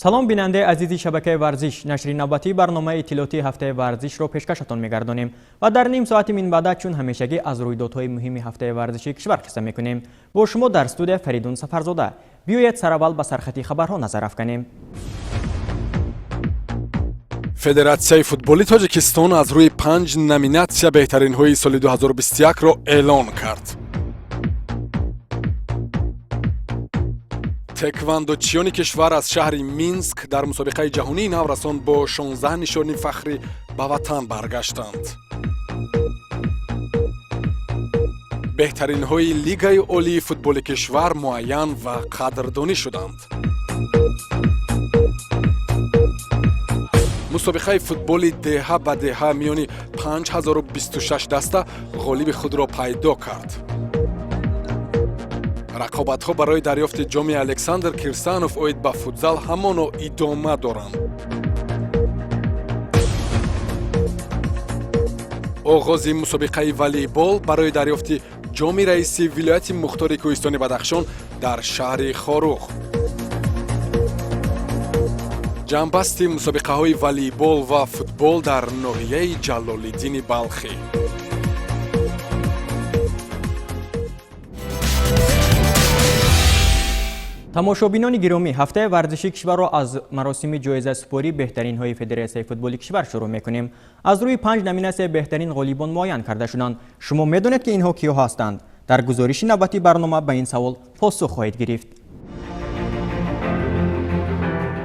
Салом, бинандаи азизи шабакаи варзиш. Нашри навбатии барномаи иттилоотии ҳафтаи варзишро пешкашатон мегардонем ва дар ним соати минбаъда чун ҳамешагӣ аз рӯйдодҳои муҳими ҳафтаи варзишии кишвар қисса мекунем. Бо шумо дар студия Фаридун Сафарзода. Биёед, сараввал ба сархати хабарҳо назар афканем. Федератсияи футболи Тоҷикистон аз рӯи панҷ номинатсия беҳтаринҳои соли 2021-ро эълон кард. Теквандочиёни кишвар аз шаҳри Минск дар мусобиқаи ҷаҳонии наврасон бо 16 нишони фахрӣ ба ватан баргаштанд. Беҳтаринҳои Лигаи олии футболи кишвар муайян ва қадрдонӣ шуданд. Мусобиқаи футболи деҳа ба деҳа миёни 5026 даста ғолиби худро пайдо кард. Рақобатҳо барои дарёфти ҷоми Александр Кирсанов оид ба футзал ҳамоно идома доранд. Оғози мусобиқаи волейбол барои дарёфти ҷоми раиси вилояти мухтори кӯҳистони Бадахшон дар шаҳри Хоруғ. Ҷамъбасти мусобиқаҳои волейбол ва футбол дар ноҳияи Ҷалолиддини Балхӣ. Тамошобинони гиромӣ, ҳафтаи варзишии кишварро аз маросими ҷоизасупории беҳтаринҳои Федератсияи футболи кишвар шурӯъ мекунем. Аз рӯи панҷ номинатсия беҳтарин ғолибон муайян карда шуданд. Шумо медонед, ки инҳо киҳо ҳастанд? Дар гузориши навбатии барнома ба ин савол посух хоҳед гирифт.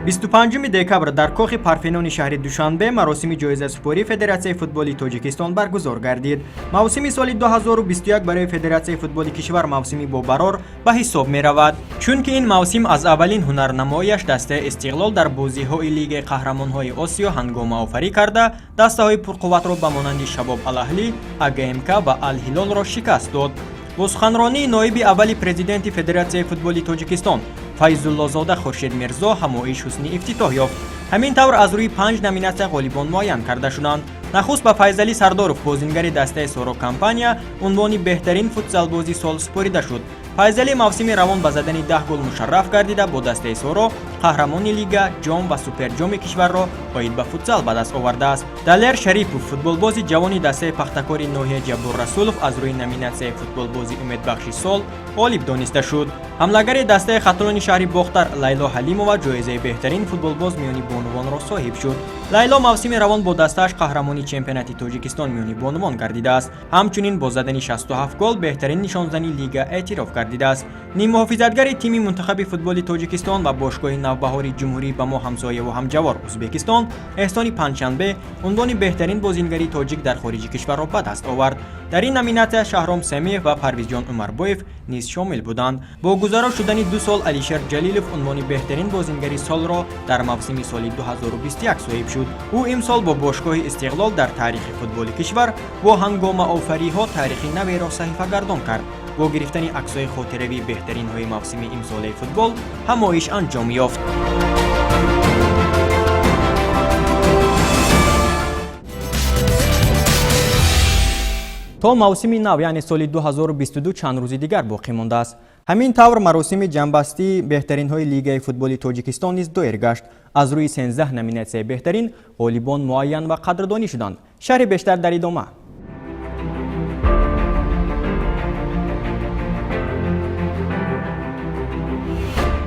25 декабр дар кохи Парфенони шаҳри Душанбе маросими ҷоизасупории Федератсияи футболи Тоҷикистон баргузор гардид. Мавсими соли 2021 барои Федератсияи футболи кишвар мавсими бобарор ба ҳисоб меравад, чунки ин мавсим аз аввалин ҳунарнамоияш дастаи Истиқлол дар бозиҳои Лигаи қаҳрамонҳои Осиё ҳангомаофарӣ карда, дастаҳои пурқувватро ба монанди Шабоб Алаҳлӣ, АГМК ва Алҳилолро шикаст дод. Бо суханронии ноиби аввали президенти Федератсияи футболи Тоҷикистон Файзуллозода Хуршед Мирзо ҳамоиш ҳусни ифтитоҳ ёфт. Ҳамин тавр, аз рӯи панҷ номинатсия ғолибон муайян карда шуданд. Нахуст ба Файзалӣ Сардоров, бозингари дастаи Соро компания, унвони беҳтарин футзалбози сол супорида шуд. Файзалӣ мавсими равон ба задани 10 гол мушарраф гардида, бо дастаи Соро қаҳрамони лига, ҷом ва суперҷоми кишварро оид ба футзал ба даст овардааст. Далер Шарипов, футболбози ҷавони дастаи Пахтакори ноҳияи Ҷаббор Расулов, аз рӯи номинатсияи футболбози умедбахши сол ғолиб дониста шуд. Ҳамлагари дастаи Хатлони шаҳри Бохтар Лайло Ҳалимова ҷоизаи беҳтарин футболбоз миёни бонувонро соҳиб шуд. Лайло мавсими равон бо дастааш қаҳрамони чемпионати Тоҷикистон миёни бонувон гардидааст. Ҳамчунин бо задани 67 гол беҳтарин нишонзани лига эътироф гардидааст. Ниммуҳофизатгари тими мунтахаби футболи Тоҷикистон ва бошгоҳи Навбаҳори ҷумҳурӣ ба мо ҳамсояву ҳамҷавор Ӯзбекистон Эҳсони Панҷшанбе унвони беҳтарин бозингари тоҷик дар хориҷи кишварро ба даст овард. Дар ин номинатсия Шаҳром Самиев ва Парвизҷон Умарбоев низ шомил буданд. Бо гузаро шудани 2 сол Алишер Ҷалилов унвони беҳтарин бозингари солро дар мавсими соли 2021 соҳиб шуд. Ӯ имсол бо бошгоҳи Истиқлол дар таърихи футболи кишвар бо ҳангомаофариҳо таърихи наверо саҳифагардон кард. Бо гирифтани аксҳои хотиравии беҳтаринҳои мавсими имсолаи футбол ҳамоиш анҷом ёфт. То мавсими нав, яъне соли 2022, чанд рӯзи дигар боқӣ мондааст. Ҳамин тавр, маросими ҷамъбастии беҳтаринҳои Лигаи футболи Тоҷикистон низ доир гашт. Аз рӯи 13 номинатсияи беҳтарин ғолибон муайян ва қадрдонӣ шуданд. Шарҳи бештар дар идома.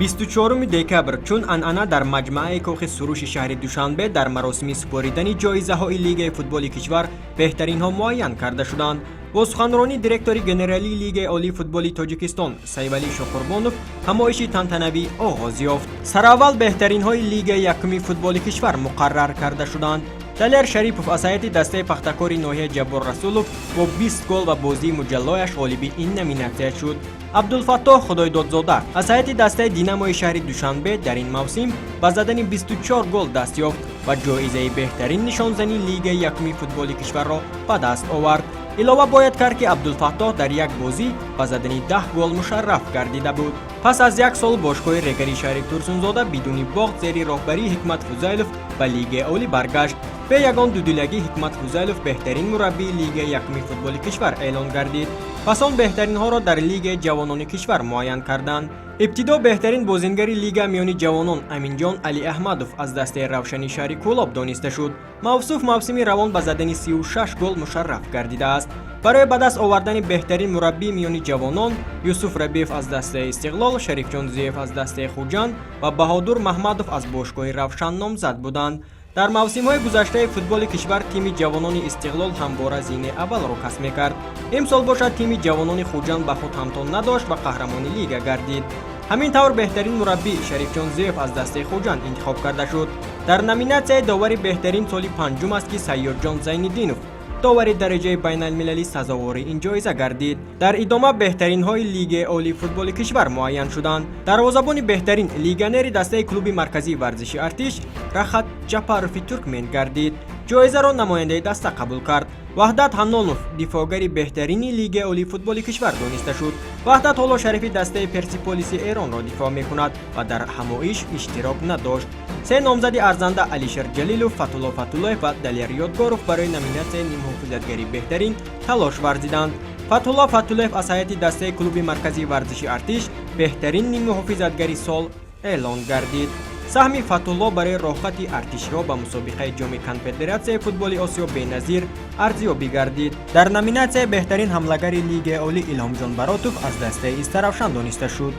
24 декабр чун анъана дар маҷмааи кохи Суруши шаҳри Душанбе дар маросими супоридани ҷоизаҳои Лигаи футболи кишвар беҳтаринҳо муайян карда шуданд. Бо суханронии директори генералии Лигаи олии футболи Тоҷикистон Сайвалӣ Шоқурбонов ҳамоиши тантанавӣ оғоз ёфт. Сараввал беҳтаринҳои Лигаи якуми футболи кишвар муқаррар карда шуданд. Далер Шарипов аз ҳайати дастаи Пахтакори ноҳияи Ҷаббор Расулов бо 20 гол ва бозии муҷаллояш ғолиби ин номинатсия шуд. Абдулфаттоҳ Худойдодзода аз ҳайати дастаи Динамои шаҳри Душанбе дар ин мавсим ба задани 24 гол даст ёфт ва ҷоизаи беҳтарин нишонзани Лигаи якуми футболи кишварро ба даст овард. Илова бояд кард, ки Абдулфаттоҳ дар як бозӣ ба задани 10 гол мушарраф гардида буд. Пас аз як сол бошгоҳи Регари шаҳри Турсунзода бидуни бохт зери роҳбарии Ҳикмат Фузайлов ба Лигаи олӣ баргашт. Бе ягон дудилагӣ Ҳикмат Фузайлов беҳтарин мураббии Лигаи якуми футболи кишвар эълон гардид. Пас он беҳтаринҳоро дар Лигаи ҷавонони кишвар муайян карданд. Ибтидо беҳтарин бозингари лига миёни ҷавонон Аминҷон Алиаҳмадов аз дастаи Равшани шаҳри Кӯлоб дониста шуд. Мавсуф мавсими равон ба задани 36 гол мушарраф гардидааст. Барои ба даст овардани беҳтарин мураббӣ миёни ҷавонон Юсуф Рабиев аз дастаи Истиқлол, Шарифҷон Зиев аз дастаи Хуҷанд ва Баҳодур Маҳмадов аз бошгоҳи Равшан номзад буданд. Дар мавсимҳои гузаштаи футболи кишвар тими ҷавонони Истиқлол ҳамвора зинаи аввалро касб мекард. Имсол бошад, тими ҷавонони Хуҷанд ба худ ҳамто надошт ва қаҳрамони лига гардид. Ҳамин тавр, беҳтарин мураббӣ Шарифҷон Зиев аз дастаи Хуҷанд интихоб карда шуд. Дар номинатсияи довари беҳтарин соли панҷум аст, ки Сайёдҷон Зайниддинов, довари дараҷаи байналмилалӣ, сазовори ин ҷоиза гардид. Дар идома беҳтаринҳои Лигаи олии футболи кишвар муайян шуданд. Дарвозабони беҳтарин легионери дастаи клуби марказии варзиши Артиш Рахат Ҷапарови туркмен гардид. Ҷоизаро намояндаи даста қабул кард. Ваҳдат Ҳаннонов дифоъгари беҳтарини Лигаи олии футболи кишвар дониста шуд. Ваҳдат ҳоло шарифи дастаи Персиполиси Эронро дифоъ мекунад ва дар ҳамоиш иштирок надошт. Се номзади арзанда Алишер Ҷалилов, Фатулло Фатуллоев ва Далер Ёдгоров барои номинатсияи нимҳофизатгари беҳтарин талош варзиданд. Фатулло Фатуллоев аз ҳайати дастаи клуби марказии варзиши Артиш беҳтарин ниммуҳофизатгари сол эълон гардид. Саҳми Фатулло барои роҳхати артишиҳо ба мусобиқаи Ҷоми Конфедератсияи футболи Осиё беназир арзёбӣ гардид. Дар номинатсияи беҳтарин ҳамлагари Лигаи олӣ Илҳомҷон Баротов аз дастаи Истаравшан дониста шуд.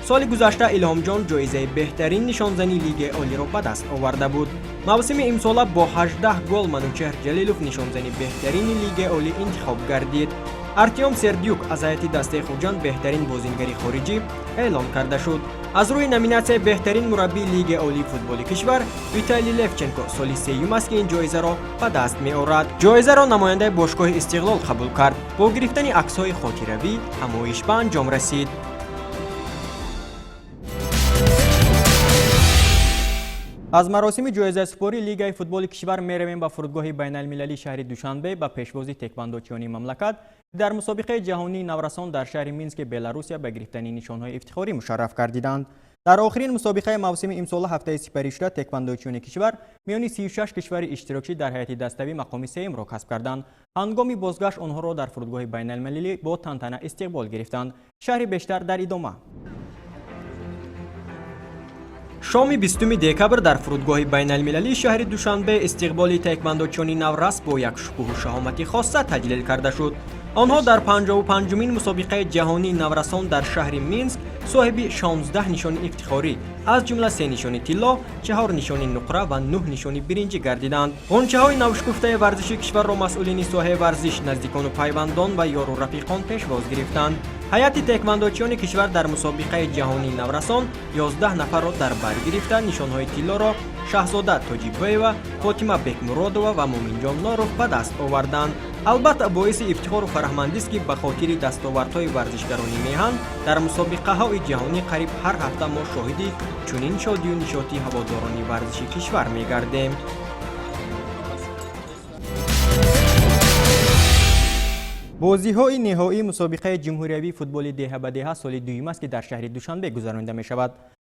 Соли гузашта Илҳомҷон ҷоизаи беҳтарин нишонзани Лигаи олиро ба даст оварда буд. Мавсими имсола бо 18 гол Манучеҳр Ҷалилов нишонзани беҳтарини Лигаи олӣ интихоб гардид. Артём Сердюк аз ҳайати дастаи Хуҷанд беҳтарин бозингари хориҷӣ эълон карда шуд. Аз рӯи номинатсияи беҳтарин мураббии Лигаи олии футболи кишвар Виталий Левченко соли сеюм аст, ки ин ҷоизаро ба даст меорад. Ҷоизаро намояндаи бошгоҳи Истиқлол қабул кард. Бо гирифтани аксҳои хотиравӣ ҳамоиш ба анҷом расид. Аз маросими ҷоизасупории Лигаи футболи кишвар меравем ба фурудгоҳи байналмилалии шаҳри Душанбе, ба пешвози теквандочиёни мамлакат дар мусобиқаи ҷаҳонии наврасон дар шаҳри Мински Беларусия ба гирифтани нишонҳои ифтихорӣ мушарраф гардиданд. Дар охирин мусобиқаи мавсими имсола ҳафтаи сипаришуда теквандочиёни кишвар миёни 36 кишвари иштирокчӣ дар ҳайати даставӣ мақоми сеюмро касб карданд. Ҳангоми бозгашт онҳоро дар фурудгоҳи байналмилалӣ бо тантана истиқбол гирифтанд. Шарҳи бештар дар идома. Шоми 20 декабр дар фурудгоҳи байналмилалии шаҳри Душанбе истиқболи таеквандочиёни наврас бо як шукӯҳу шаҳомати хоса таҷлил карда шуд. Онҳо дар 55-умин мусобиқаи ҷаҳонии наврасон дар шаҳри Минск соҳиби 16 нишони ифтихорӣ, аз ҷумла се нишони тилло, чаҳор нишони нуқра ва нӯҳ нишони биринҷӣ гардиданд. Ғунчаҳои навшукуфтаи варзиши кишварро масъулини соҳаи варзиш, наздикону пайвандон ва ёру рафиқон пешвоз гирифтанд. Ҳайати теквандочиёни кишвар дар мусобиқаи ҷаҳонии наврасон 11 нафарро дар бар гирифта, нишонҳои тиллоро Шаҳзода Тоҷибоева, Фотима Бекмуродова ва Муминҷон Норов ба даст оварданд. Албатта, боиси ифтихору фараҳмандист, ки ба хотири дастовардҳои варзишгарони меҳан дар мусобиқаҳои ҷаҳонӣ қариб ҳар ҳафта мо шоҳиди чунин шодию нишоти ҳаводорони варзиши кишвар мегардем. Бозиҳои ниҳоии мусобиқаи ҷумҳуриявии футболи деҳа ба деҳа соли дуюм аст, ки дар шаҳри Душанбе гузаронида мешавад.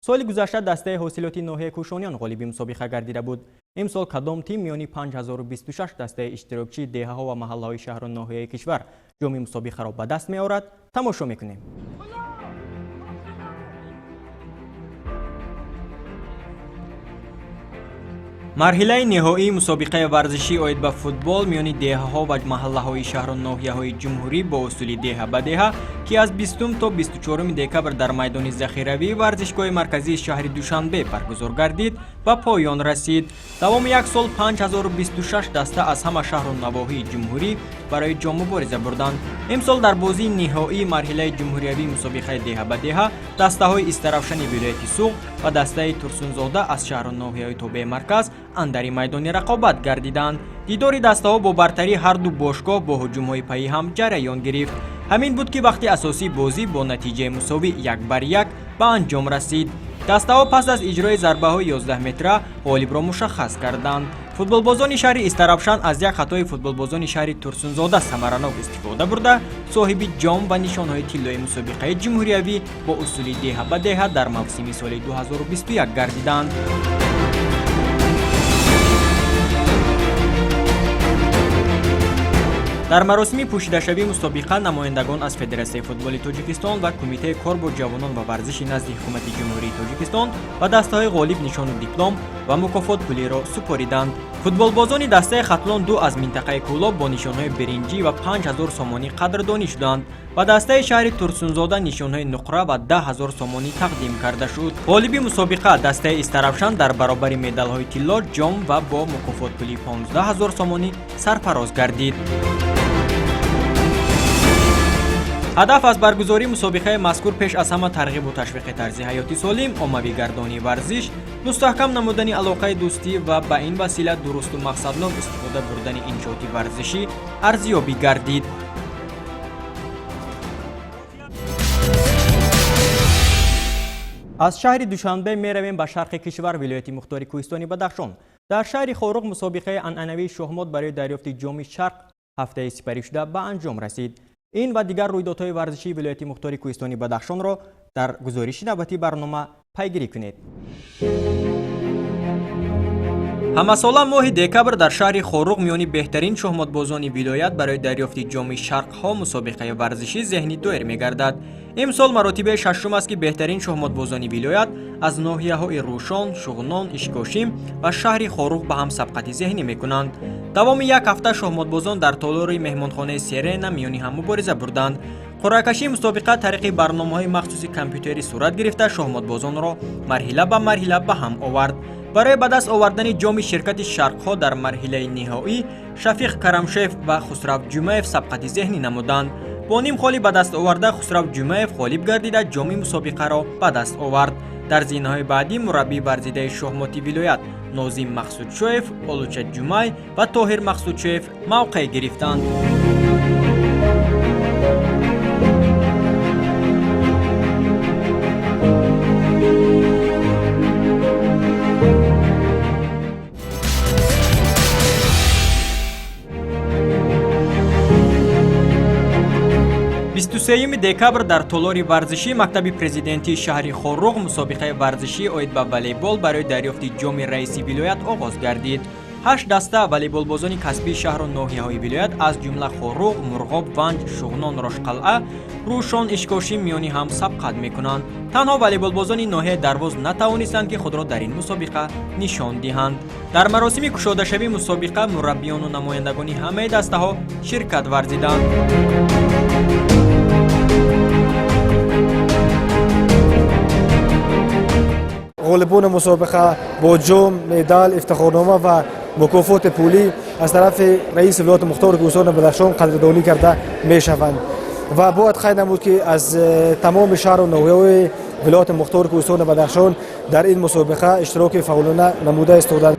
Соли гузашта дастаи Ҳосилоти ноҳияи Кӯшониён ғолиби мусобиқа гардида буд. Имсол кадом тим миёни 5026 дастаи иштирокчии деҳаҳо ва маҳаллаҳои шаҳру ноҳияи кишвар ҷоми мусобиқаро ба даст меорад, тамошо мекунем. Марҳилаи ниҳоии мусобиқаи варзишӣ оид ба футбол миёни деҳаҳо ва маҳаллаҳои шаҳру ноҳияҳои ҷумҳурӣ бо усули деҳа ба деҳа, ки аз 20 то 24 декабр дар майдони захиравии варзишгоҳи марказии шаҳри Душанбе баргузор гардид, ба поён расид. Давоми як сол 5026 даста аз ҳама шаҳру навоҳии ҷумҳурӣ барои ҷом мубориза бурданд. Имсол дар бозии ниҳоии марҳилаи ҷумҳуриявии мусобиқаи деҳа ба деҳа дастаҳои Истаравшани вилояти Суғд ва дастаи Турсунзода аз шаҳру ноҳияҳои тобеи марказ андари майдони рақобат гардиданд. Дидори дастаҳо бо бартарии ҳарду бошгоҳ бо ҳуҷумҳои паи ҳам ҷараён гирифт. Ҳамин буд, ки вақти асосии бозӣ бо натиҷаи мусовӣ 1-1 ба анҷом расид. Дастаҳо пас аз иҷрои зарбаҳои 11 метра ғолибро мушаххас карданд. Футболбозони шаҳри Истаравшан аз як хатои футболбозони шаҳри Турсунзода самаранок истифода бурда, соҳиби ҷом ва нишонҳои тиллои мусобиқаи ҷумҳуриявӣ бо усули деҳа ба деҳа дар мавсими соли 2021 гардиданд. Дар маросими пӯшидашавии мусобиқа намояндагон аз Федератсияи футболи Тоҷикистон ва Кумитаи кор бо ҷавонон ва варзиши назди Ҳукумати Ҷумҳурии Тоҷикистон ба дастаҳои ғолиб нишону диплом ва мукофот пулиро супориданд. Футболбозони дастаи Хатлон 2 аз минтақаи Кӯлоб бо нишонҳои биринҷӣ ва 5000 сомонӣ қадрдонӣ шуданд. Ба дастаи шаҳри Турсунзода нишонҳои нуқра ва 10 000 сомонӣ тақдим карда шуд. Ғолиби мусобиқа, дастаи Истаравшан, дар баробари медалҳои тилло, ҷом ва бо мукофотпулии 15 000 сомонӣ сарфароз гардид. Ҳадаф аз баргузории мусобиқаи мазкур пеш аз ҳама тарғибу ташвиқи тарзи ҳаёти солим, оммавигардонии варзиш, мустаҳкам намудани алоқаи дӯстӣ ва ба ин васила дурусту мақсаднок истифода бурдани иншооти варзишӣ арзёбӣ гардид. Аз шаҳри Душанбе меравем ба шарқи кишвар, вилояти мухтори Кӯҳистони Бадахшон. Дар шаҳри Хоруғ мусобиқаи анъанавии шоҳмот барои дарёфти Ҷоми Шарқ ҳафтаи сипаришуда ба анҷом расид. Ин ва дигар рӯйдодҳои варзишии вилояти мухтори Кӯҳистони Бадахшонро дар гузориши навбатии барнома пайгирӣ кунед. Ҳамасола моҳи декабр дар шаҳри Хоруғ миёни беҳтарин шоҳмотбозони вилоят барои дарёфти Ҷоми Шарқҳо мусобиқаи варзишӣ зеҳнӣ доир мегардад. Имсол маротибаи шашум аст, ки беҳтарин шоҳмотбозони вилоят аз ноҳияҳои Рӯшон, Шуғнон, Ишкошим ва шаҳри Хоруғ ба ҳам сабқати зеҳнӣ мекунанд. Давоми як ҳафта шоҳмотбозон дар толори меҳмонхонаи Серена миёни ҳам мубориза бурданд. Қуръакашии мусобиқа тариқи барномаҳои махсуси компютерӣ сурат гирифта, шоҳмотбозонро марҳила ба марҳила ба ҳам овард. Барои ба даст овардани ҷоми ширкати Шарқҳо дар марҳилаи ниҳоӣ Шафиқ Карамшоев ва Хусрав Ҷумаев сабқати зеҳнӣ намуданд. Бо ним холи ба даст оварда Хусрав Ҷумаев ғолиб гардида, ҷоми мусобиқаро ба даст овард. Дар зинаҳои баъдӣ мураббии варзидаи шоҳмоти вилоят Нозим Мақсудшоев, Олуча Ҷумай ва Тоҳир Мақсудшоев мавқеъ гирифтанд. 23 декабр дар толори варзишии мактаби президентии шаҳри Хоруғ мусобиқаи варзишӣ оид ба волейбол барои дарёфти ҷоми раиси вилоят оғоз гардид. Ҳашт даста волейболбозони касбии шаҳру ноҳияҳои вилоят, аз ҷумла Хоруғ, Мурғоб, Ванҷ, Шуғнон, Рошқалъа, Рӯшон, Ишкошим миёни ҳам сабқат мекунанд. Танҳо волейболбозони ноҳияи Дарвоз натавонистанд, ки худро дар ин мусобиқа нишон диҳанд. Дар маросими кушодашавии мусобиқа мураббиёну намояндагони ҳамаи дастаҳо ширкат варзиданд. Ғолибони мусобиқа бо ҷом, медал, ифтихорнома ва мукофоти пулӣ аз тарафи раиси вилояти мухтори Кӯҳистони Бадахшон қадрдонӣ карда мешаванд. Ва бояд қайд намуд, ки аз тамоми шаҳру ноҳияҳои вилояти мухтори Кӯҳистони Бадахшон дар ин мусобиқа иштироки фаъолона намуда истоданд.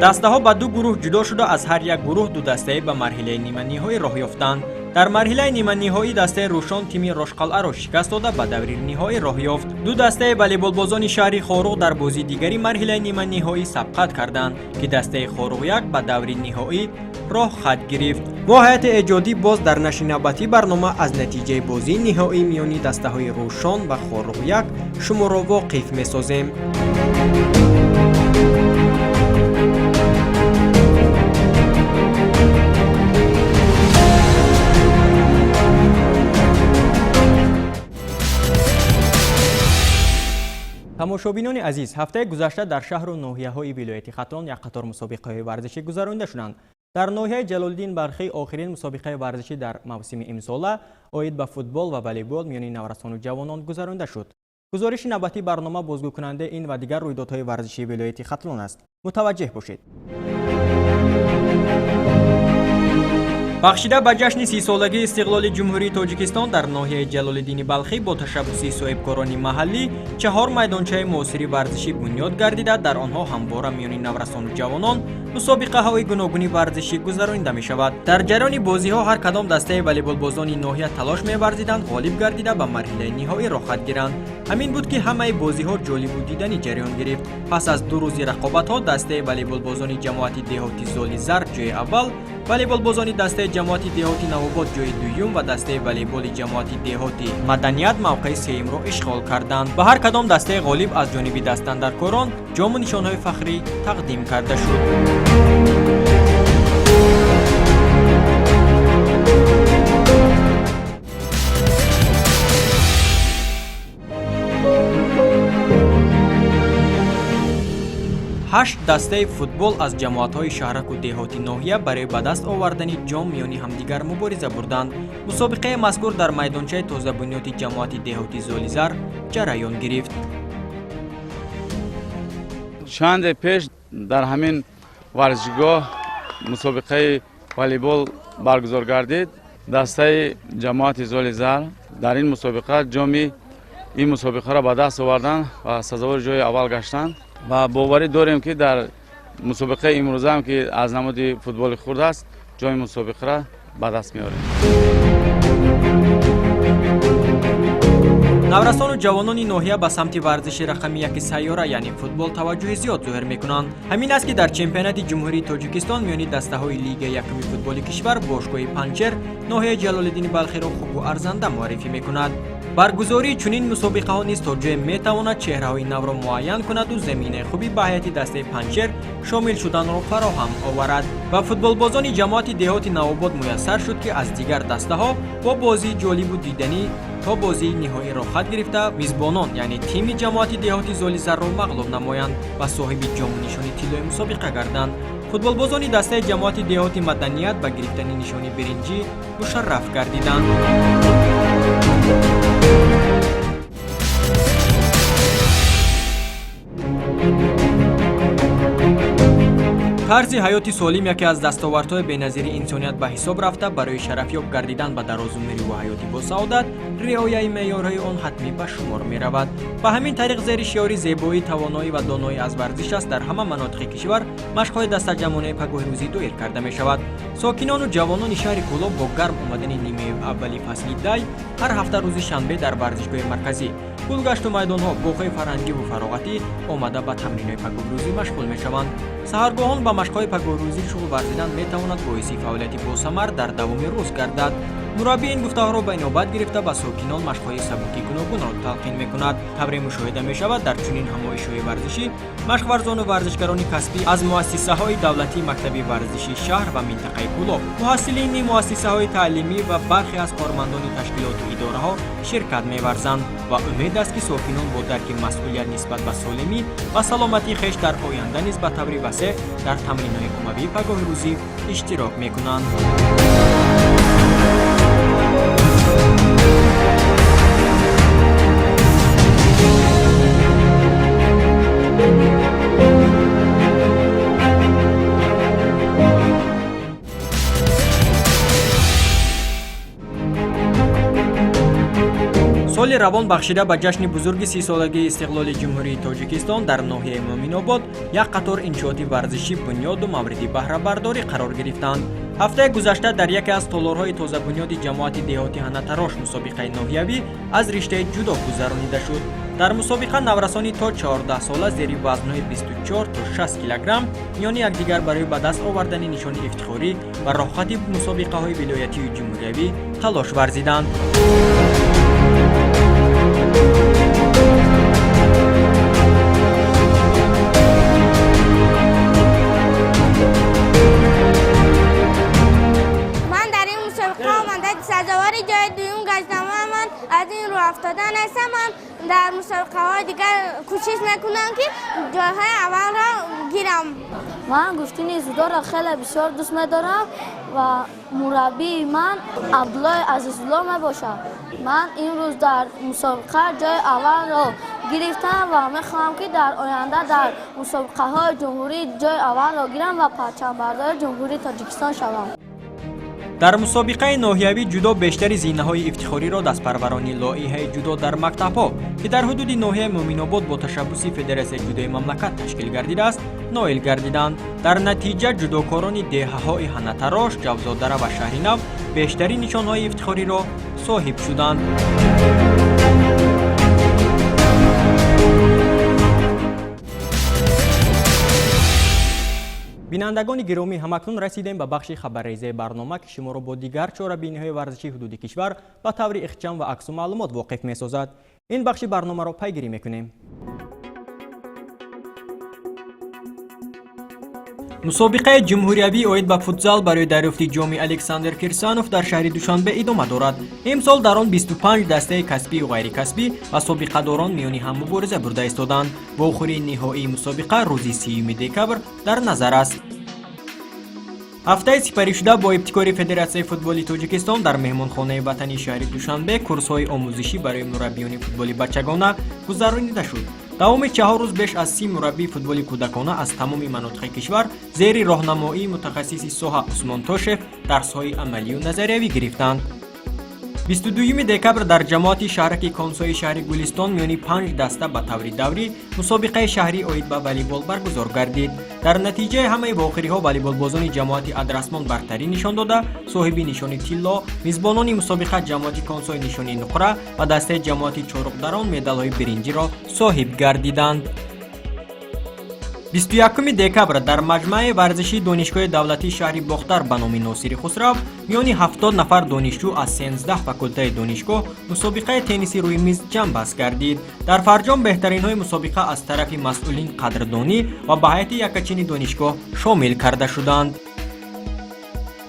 Дастаҳо ба ду гурӯҳ ҷудо шуда, аз ҳар як гурӯҳ ду дастае ба марҳилаи ниманиҳоӣ роҳ ёфтанд. Дар марҳилаи ниманиҳоӣ дастаи Рӯшон тими Рошқалъаро шикаст дода, ба даври ниҳоӣ роҳ ёфт. Ду дастаи волейболбозони шаҳри Хоруғ дар бозии дигари марҳилаи ниманиҳоӣ сабқат карданд, ки дастаи Хоруғ 1 ба даври ниҳоӣ роҳ хат гирифт. Мо ҳайати эҷодӣ боз дар нашри навбатии барнома аз натиҷаи бозии ниҳоӣ миёни дастаҳои Рӯшон ва Хоруғ 1 шуморо воқиф месозем. Тамошобинони азиз, ҳафтаи гузашта дар шаҳру ноҳияҳои вилояти Хатлон як қатор мусобиқаҳои варзишӣ гузаронида шуданд. Дар ноҳияи Ҷалолиддин Балхӣ охирин мусобиқаи варзишӣ дар мавсими имсола оид ба футбол ва волейбол миёни наврасону ҷавонон гузаронида шуд. Гузориши навбатии барнома бозгӯкунандаи ин ва дигар рӯйдодҳои варзишии вилояти Хатлон аст. Мутаваҷҷеҳ бошед. Бахшида ба ҷашни 30-солагии истиқлоли Ҷумҳурии Тоҷикистон дар ноҳияи Ҷалолиддини Балхӣ бо ташаббуси соҳибкорони маҳаллӣ чаҳор майдончаи муосири варзишӣ бунёд гардида, дар онҳо ҳамвора миёни наврасону ҷавонон мусобиқаҳои гуногуни варзишӣ гузаронида мешавад. Дар ҷараёни бозиҳо ҳар кадом дастаи волейболбозони ноҳия талош меварзиданд ғолиб гардида, ба марҳилаи ниҳоӣ роҳхат гиранд. Ҳамин буд, ки ҳамаи бозиҳо ҷолибу дидани ҷараён гирифт. Пас аз 2 рӯзи рақобатҳо дастаи волейболбозони ҷамоати деҳоти Золизар ҷои аввал, волейболбозони дастаи ҷамоати деҳоти Навобод ҷои дуюм ва дастаи волейболи ҷамоати деҳоти Маданият мавқеи сеюмро ишғол карданд. Ба ҳар кадом дастаи ғолиб аз ҷониби дастандаркорон ҷому нишонҳои фахрӣ тақдим карда шуд. 8 дастаи футбол аз ҷамоатҳои шаҳраку деҳоти ноҳия барои ба даст овардани ҷом миёни ҳамдигар мубориза бурданд. Мусобиқаи мазкур дар майдончаи тозабунёди ҷамоати деҳоти Золизар ҷараён гирифт. Чанде пеш дар ҳамин варзишгоҳ мусобиқаи волейбол баргузор гардид. Дастаи ҷамоати Золизар дар ин мусобиқа ҷоми ин мусобиқаро ба даст оварданд ва сазовори ҷои аввал гаштанд ва боварӣ дорем, ки дар мусобиқаи имрӯзаам, ки аз намуди футболи хурд аст, ҷои мусобиқаро ба даст меорем. Наврасону ҷавонони ноҳия ба самти варзиши рақами яки сайёра, яъне футбол, таваҷҷӯҳи зиёд зоҳир мекунанд. Ҳамин аст, ки дар чемпионати Ҷумҳурии Тоҷикистон миёни дастаҳои лигаи якуми футболи кишвар бошгоҳи Панҷшер ноҳияи Ҷалолиддини Балхиро хубу арзанда муаррифӣ мекунад. Баргузории чунин мусобиқаҳо низ то ҷое метавонад чеҳраҳои навро муайян кунаду заминаи хуби ба ҳайати дастаи Панҷшер шомил шуданро фароҳам оварад. Ва футболбозони ҷамоати деҳоти Навобод муяссар шуд, ки аз дигар дастаҳо бо бозии ҷолибу диданӣ то бозии ниҳоиро хат гирифта, мизбонон, яъне тими ҷамоати деҳоти Золизарро мағлуб намоянд ва соҳиби ҷому нишони тиллои мусобиқа гарданд. Футболбозони дастаи ҷамоати деҳоти Маданият ба гирифтани нишони биринҷӣ мушарраф гардиданд. Тарзи ҳаёти солим яке аз дастовардҳои беназири инсоният ба ҳисоб рафта, барои шарафёб гардидан ба дарозумрӣ ва ҳаёти босаодат риояи меъёрҳои он ҳатмӣ ба шумор меравад. Ба ҳамин тариқ, зери шиори «Зебоӣ, тавоноӣ ва доноӣ аз варзиш аст» дар ҳама манотиқи кишвар машқҳои дастаҷамъонаи пагоҳирӯзӣ доир карда мешавад. Сокинону ҷавонони шаҳри Кӯлоб бо гарм омадани нимаи аввали фасли дай ҳар ҳафта рӯзи шанбе дар варзишгоҳи марказӣ, гулгашту майдонҳо, боғҳои фарҳангиву фароғатӣ омада, ба тамринҳои пагоҳрӯзӣ машғул мешаванд. Саҳаргоҳон ба машқҳои пагоҳрӯзӣ шуғл варзидан метавонад боиси фаъолияти босамар дар давоми рӯз гардад. Мураббӣ ин гуфтаҳоро ба инобат гирифта, ба сокинон машқҳои сабуки гуногунро талқин мекунад. Тавре мушоҳида мешавад, дар чунин ҳамоишҳои варзишӣ машқварзону варзишгарони касбӣ аз муассисаҳои давлатии мактаби варзиши шаҳр ва минтақаи Кӯлоб, муҳассилини муассисаҳои таълимӣ ва бархе аз кормандони ташкилоту идораҳо ширкат меварзанд ва умед аст, ки сокинон бо дарки масъулият нисбат ба солимӣ ва саломатии хеш дар оянда низ ба таври васеъ дар тамринҳои оммавии пагоҳирӯзӣ иштирок мекунанд. Соли равон, бахшида ба ҷашни бузурги 30-солагии истиқлоли Ҷумҳурии Тоҷикистон, дар ноҳияи Муъминобод як қатор иншооти варзишӣ бунёду мавриди баҳрабардорӣ қарор гирифтанд. Ҳафтаи гузашта дар яке аз толорҳои тозабунёди ҷамоати деҳоти Ҳанатарош мусобиқаи ноҳиявӣ аз риштаи ҷудо гузаронида шуд. Дар мусобиқа наврасони то 14 сола зери вазнҳои 24 то 60 килограмм миёни якдигар барои ба даст овардани нишони ифтихорӣ ва роҳхати мусобиқаҳои вилоятию ҷумҳуриявӣ талош варзиданд. Ман дар ин мусобиқа омада, сазовори ҷои дуюм гаштам ва ман аз ин рӯҳафтода нестам. Ман дар мусобиқаҳои дигар кӯшиш мекунам, ки ҷойҳои аввалро гирам. Ман гӯштини дзюдоро хеле бисёр дӯст медорам ва мураббии ман Абдуллои Азизулло мебошад. Ман имрӯз дар мусобиқа ҷои аввалро гирифтам ва мехоҳам, ки дар оянда дар мусобиқаҳои ҷумҳурӣ ҷои аввалро гирам ва парчамбардори Ҷумҳурии Тоҷикистон шавам. Дар мусобиқаи ноҳиявии ҷудо бештари зинаҳои ифтихориро дастпарварони лоиҳаи ҷудо дар мактабҳо, ки дар ҳудуди ноҳияи Муъминобод бо ташаббуси Федератсияи ҷудои мамлакат ташкил гардидааст, ноил гардиданд. Дар натиҷа ҷудокорони деҳаҳои Ҳанатарош, Ҷавзодара ва Шаҳри Нав бештари нишонҳои ифтихориро соҳиб шуданд. Бинандагони гиромӣ, ҳамакнун расидем ба бахши хабаррезаи барнома, ки шуморо бо дигар чорабиниҳои варзишии ҳудуди кишвар ба таври ихчам ва аксу маълумот воқиф месозад. Ин бахши барномаро пайгирӣ мекунем. Мусобиқаи ҷумҳуриявӣ оид ба футзал барои дарёфти ҷоми Александр Кирсанов дар шаҳри Душанбе идома дорад. Имсол дар он 25 дастаи касбию ғайрикасбӣ ва собиқадорон миёни ҳам мубориза бурда истоданд. Вохӯрии ниҳоии мусобиқа рӯзи 30 декабр дар назар аст. Ҳафтаи сипаришуда бо ибтикори Федератсияи футболи Тоҷикистон дар меҳмонхонаи ватании шаҳри Душанбе курсҳои омӯзишӣ барои мураббиёни футболи бачагона гузаронида шуд. Давоми 4 рӯз беш аз 30 мураббии футболи кӯдакона аз тамоми манотиқи кишвар зери роҳнамоии мутахассиси соҳа Усмон Тошев дарсҳои амалию назариявӣ гирифтанд. 22 декабр дар ҷамоати шаҳраки Консои шаҳри Гулистон миёни 5 даста ба таври даврӣ мусобиқаи шаҳрӣ оид ба волейбол баргузор гардид. Дар натиҷаи ҳамаи вохӯриҳо волейболбозони ҷамоати Адрасмон бартарӣ нишон дода, соҳиби нишони тилло, мизбонони мусобиқа ҷамоати Консои нишони нуқра ва дастаи ҷамоати Чоруқдарон медалҳои биринҷиро соҳиб гардиданд. 21 декабр дар маҷмӯаи варзишии Донишгоҳи давлатии шаҳри Бохтар ба номи Носири Хусрав миёни 70 нафар донишҷӯ аз 13 факултаи донишгоҳ мусобиқаи тенниси рӯи миз ҷамъбаст гардид. Дар фарҷом беҳтаринҳои мусобиқа аз тарафи масъулин қадрдонӣ ва ба ҳайати якачини донишгоҳ шомил карда шуданд.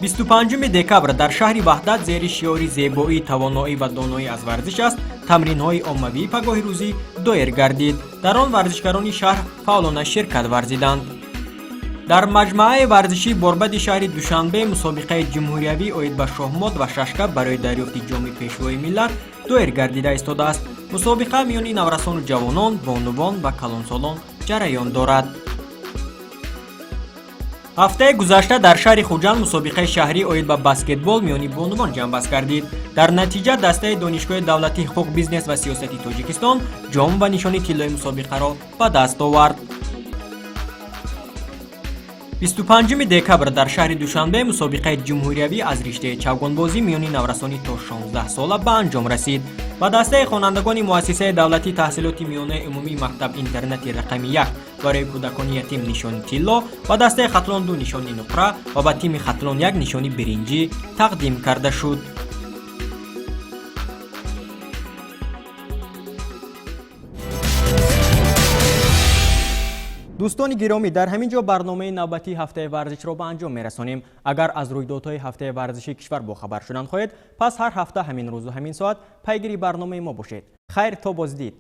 25 декабр дар шаҳри Ваҳдат зери шиори зебоӣ, тавоноӣ ва доноӣ аз варзиш аст тамринҳои оммавии пагоҳи рӯзӣ доир гардид. Дар он варзишгарони шаҳр фаъолона ширкат варзиданд. Дар маҷмӯаи варзишии Борбади шаҳри Душанбе мусобиқаи ҷумҳуриявӣ оид ба шоҳмот ва шашка барои дарёфти ҷоми Пешвои миллат доир гардида истодааст. Мусобиқа миёни наврасону ҷавонон, бонувон ва калонсолон ҷараён дорад. Ҳафтаи гузашта дар шаҳри Хуҷанд мусобиқаи шаҳрӣ оид ба баскетбол миёни бонувон ҷамъбаст гардид. Дар натиҷа дастаи Донишгоҳи давлатии ҳуқуқ, бизнес ва сиёсати Тоҷикистон ҷом ва нишони тиллои мусобиқаро ба даст овард. 25 декабр дар шаҳри Душанбе мусобиқаи ҷумҳуриявӣ аз риштаи чавгонбозӣ миёни наврасони то 16 сола ба анҷом расид. Ба дастаи хонандагони муассисаи давлатии таҳсилоти миёнаи умумии мактаб-интернати рақами 1 барои кӯдакони ятим нишони тилло, ба дастаи Хатлон 2 нишони нуқра ва ба тими Хатлон 1 нишони биринҷӣ тақдим карда шуд. Дӯстони гиромӣ, дар ҳамин ҷо барномаи навбатии ҳафтаи варзишро ба анҷом мерасонем. Агар аз рӯйдодҳои ҳафтаи варзишии кишвар бохабар шудан хоҳед, пас ҳар ҳафта ҳамин рӯзу ҳамин соат пайгири барномаи мо бошед. Хайр, то боздид.